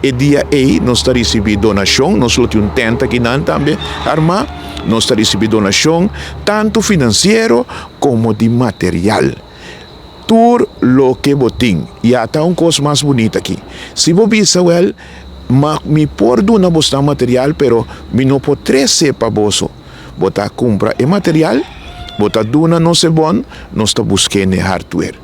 E dia ei nos ta risibí donashon, nos lo tin un tènt akinan tambe armá, nos ta risibí donashon tantu finansiero komo di material. Tur loke bo tin. I ata un kos mas bunita aki. Si bo bisa, Wèl, ma mi por duna bosnan material, pero mi no por trese pa boso. Bo ta kumpra e material, bo ta duna nos e bon, nos ta busk'é n'e hardware.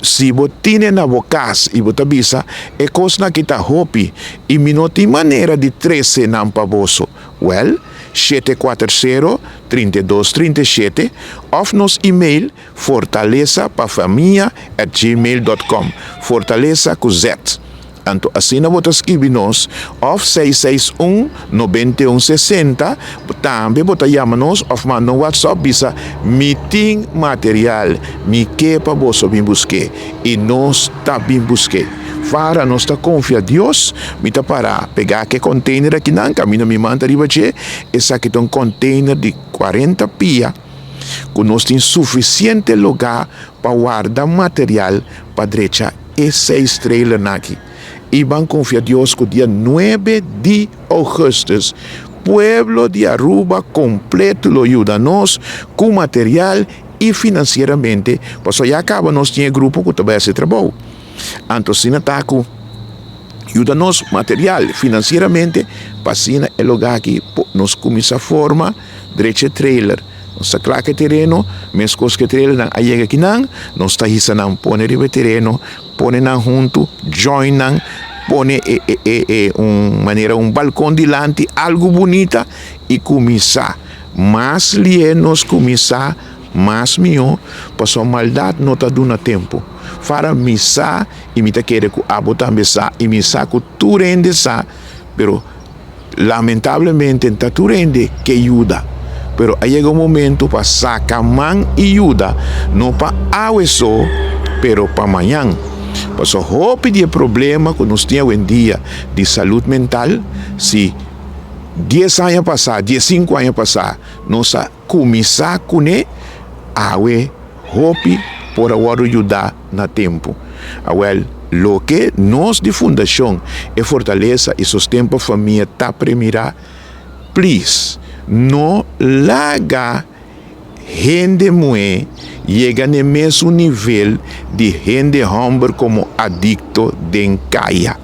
Si bo tine na bo kas i bo ta bisa, E kosnan aki ta hopi i mi no tin manera di trese nan pa boso, wèl, 740 32 37 òf nos email fortalesapafamia@gmail.com, fortalesa ku zet. Anto asina bo ta skibi nos òf 661 91 60, tambe bo ta yama nos òf manda un whatsapp bisa mi tin material, mi ke pa boso bin busk'é i nos ta bin busk'é. Fara nos ta konfia Dios, mi ta para pegá ku e container akinan kaminda mi man ta riba dje, esaki ta un container di 40 pia ku nos tin sufisiente lugá pa warda material pa drecha e seis trailernan aki i ban konfia Dios ku dia nuebe di ougùstùs pueblo di Aruba kompleto lo yuda nos ku material i finansieramente pasobra ya kaba nos tin e grupo ku ta bai hasi e trabou. Anto asina ta ku yuda nos material finansieramente pa asina e lugá aki nos kuminsá forma drecha e trailer. Nos ta kla ku e tereno, meskos ku e trailernan a yega akinan, nos ta hisa nan pone riba e tereno, pone nan huntu, join nan, pone e e e e un manera un balkon dilanti, algu bunita i kuminsá. Mas lié nos kuminsá, mas mihó, pasobra maldat no ta duna tempu. Fara mi sa i mi ta kere ku abo tambe sa i mi sa ku tur hende sa, pero Lamentablemente ta tur hende ke yuda, pero a yega un momento pa saca man y yuda, no pa awe so, pero pa mañan. Pasobra hopi di e problema cu nos tin awendia di salud mental, si dies aña pasa, diescinco aña pasa nos a cuminsa cune, awe hopi por a wordo yuda na tempu. Awel, loke nos di Fundashon E Fortalesa i Sosten pa Famia ta premirá, plis no laga hende muhé yega n'e mesun nivel di hende hòmber komo adikto den kaya.